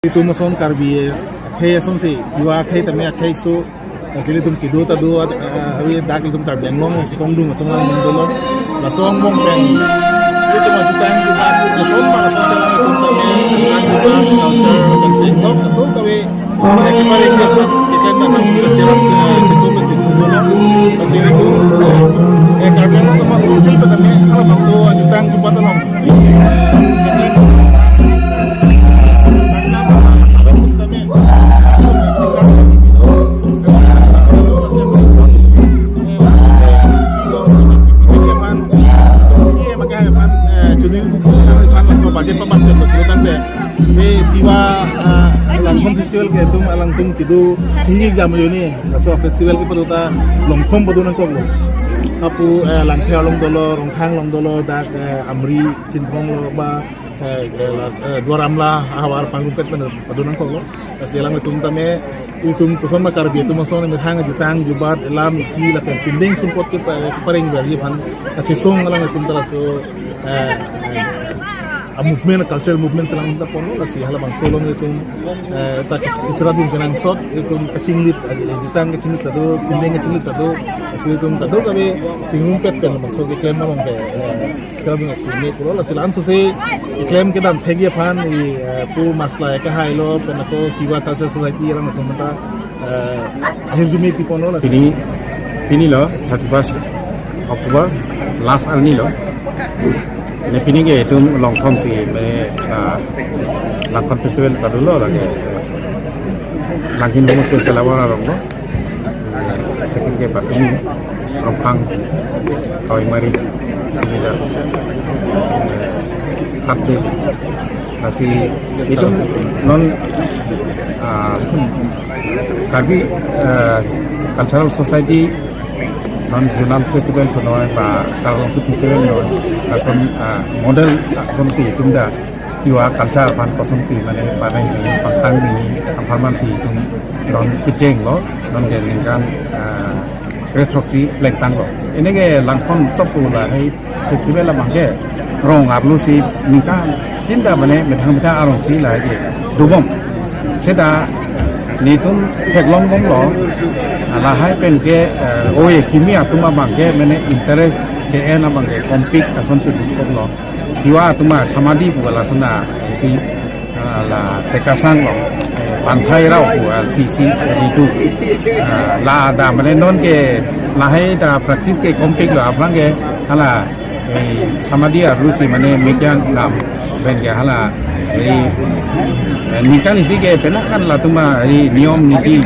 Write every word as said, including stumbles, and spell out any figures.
Itum ason Karbi akhei asonsi, Tiwa akhei tame akhei so, lasi ilitum kedo ta do, ah, avi dak ilitum Karbi Anglong si kongdung atum lang dolo. Laso angbong pen ilitum ajutang jubat, lason ma lason selang ilitum tame, ajutang jubat, culture, kaching lok, atum kave, eh, kemarin dia, kita dah kan culture, eh, situ, situ dolo. Lasi ilitum, eh, Karbi Anglong Autonomous Council tame, halabangso ajutang jubat along. Budget pabudget lo tangte. Di Tiwa, ah, Langkon Festival ke itum alangtum kedo sigi jam yoni. Laso festival ke paduta Longkhom padu nangkoklo. Apu, eh, Langpher along dolo, Rongkhang along dolo, dak, eh, Amri, Chinthong lo ba, eh, eh, la, eh, Duar Amla ahavar pangrum pet pen padu nangkoklo. Lasi alanglitum tame, itum kosonma Karbi atum ason methang ajutang jubat elam ipi lapen pindeng sumpot ke pa-, pareng beri aphan kachesong alanglitum ta laso, eh, eh, a movement, cultural movement selang ta ponlo. Lasi halabangso along itum, eh, ta kech-, kechara dun kenangsot, itum kachinglit, eh, jutang kachinglit ta do, pindeng kachinglit ta do, lasi itum ta do kave chingrum pet pen labangso keklem along ke, eh, Chirabing achi me kulo, lasi la-an sose keklem kedam thekji aphan i, eh, pu maslai kahai lo, pen ako Tiwa Cultural Society alanglitum ta, eh, ahirjume pi ponlo, lasi. Pini, pini lo, thirty-first October, last arni lo. Ne pini ke itum Longkhom si, mane, ah, Langkon Festival padu lo lake. Langhin Homo si selawan arong lo. Second ke Pateni, Rongkhang, Kawimari, Sumida, Thapde. Lasi itum non, ah, Karbi, ah, Cultural Society non Zonal Festival punoi ba Karbi Festival punoi. Lason, ah, model, ah, asonsi itum ta Tiwa culture aphan kosonsi mane panai ni pangtang ni apharman si itum non kecheng lo, non ke ningkan, ah, kre-throksi plengtang lo. Ini ke Langkon sok pu lahai festival abang ke rong arlo si ningkan tin ta mane methang methang arong si lahai ke dobom. Seta netum theklongbom lo, lahai pen ke, eh, oi kimi atum abang ke mane interest ke-en abang ke compete asonsi dukok lo. Tiwa atum asamadhi pu lason ta isi, ah, la Tekasang lo, eh, Panthai Rao pu, ah, si si ritu. Ah, la ta mane non ke lahai ta practice ke compete lo, aphrang ke hala, eh, samadhi arlo si mane mekyang dam pen ke hala, eh, eh, ningkan isi ke penang kan latum, ah, ri niyom niti